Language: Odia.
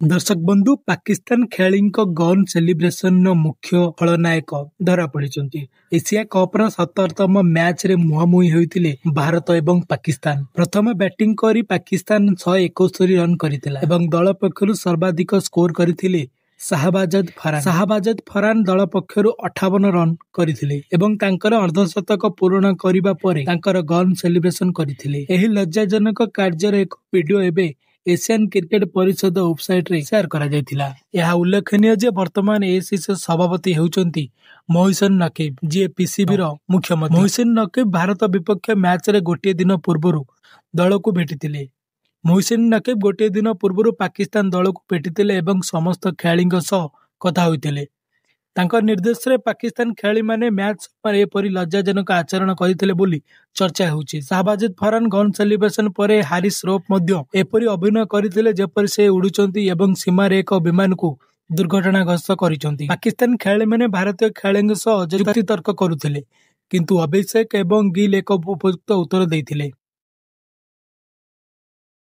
ଦର୍ଶକ ବନ୍ଧୁ, ପାକିସ୍ତାନ ଖେଳାଳିଙ୍କ ଗନ୍ ସେଲିବ୍ରେସନର ମୁଖ୍ୟ ଖଳନାୟକ ଧରାପଡ଼ିଛନ୍ତି। ଏସିଆ କପ୍ର 17ତମ ମ୍ୟାଚରେ ମୁହାଁମୁହିଁ ହୋଇଥିଲେ ଭାରତ ଏବଂ ପାକିସ୍ତାନ। ପ୍ରଥମେ ବ୍ୟାଟିଂ କରି ପାକିସ୍ତାନ 171 ରନ୍ କରିଥିଲା ଏବଂ ଦଳ ପକ୍ଷରୁ ସର୍ବାଧିକ ସ୍କୋର କରିଥିଲେ ଶାହବାଜ ଫରହାନ। ଶାହବାଜ ଫରହାନ ଦଳ ପକ୍ଷରୁ 58 ରନ୍ କରିଥିଲେ ଏବଂ ତାଙ୍କର ଅର୍ଦ୍ଧଶତକ ପୂରଣ କରିବା ପରେ ତାଙ୍କର ଗନ୍ ସେଲିବ୍ରେସନ କରିଥିଲେ। ଏହି ଲଜ୍ଜାଜନକ କାର୍ଯ୍ୟର ଏକ ଭିଡିଓ ଏବେ ଏସିଆନ କ୍ରିକେଟ ପରିଷଦ ୱେବସାଇଟରେ ସେୟାର କରାଯାଇଥିଲା। ଏହା ଉଲ୍ଲେଖନୀୟ ଯେ ବର୍ତ୍ତମାନ ଏସିସି ସଭାପତି ହେଉଛନ୍ତି ମୋହସିନ ନକଭି, ଯିଏ ପିସିବିର ମୁଖ୍ୟ ମଧ୍ୟ। ମୋହସିନ ନକଭି ଭାରତ ବିପକ୍ଷ ମ୍ୟାଚରେ ଗୋଟିଏ ଦିନ ପୂର୍ବରୁ ଦଳକୁ ଭେଟିଥିଲେ। ମୋହସିନ ନକଭି ଗୋଟିଏ ଦିନ ପୂର୍ବରୁ ପାକିସ୍ତାନ ଦଳକୁ ଭେଟିଥିଲେ ଏବଂ ସମସ୍ତ ଖେଳାଳିଙ୍କ ସହ କଥା ହୋଇଥିଲେ। ତାଙ୍କ ନିର୍ଦ୍ଦେଶରେ ପାକିସ୍ତାନ ଖେଳାଳିମାନେ ମ୍ୟାଚ୍ ସମୟରେ ଏପରି ଲଜ୍ଜାଜନକ ଆଚରଣ କରିଥିଲେ ବୋଲି ଚର୍ଚ୍ଚା ହେଉଛି। ଶାହବାଜ ଫରହାନ ଗନ୍ ସେଲିବ୍ରେସନ ପରେ ହାରିସ୍ ରୌଫ ମଧ୍ୟ ଏପରି ଅଭିନୟ କରିଥିଲେ ଯେପରି ସେ ଉଡ଼ୁଛନ୍ତି ଏବଂ ସୀମାରେ ଏକ ବିମାନକୁ ଦୁର୍ଘଟଣାଗ୍ରସ୍ତ କରିଛନ୍ତି। ପାକିସ୍ତାନ ଖେଳାଳିମାନେ ଭାରତୀୟ ଖେଳାଳିଙ୍କ ସହ ଯୁକ୍ତିତର୍କ କରୁଥିଲେ, କିନ୍ତୁ ଅଭିଷେକ ଏବଂ ଗିଲ୍ ଏକ ଉପଯୁକ୍ତ ଉତ୍ତର ଦେଇଥିଲେ।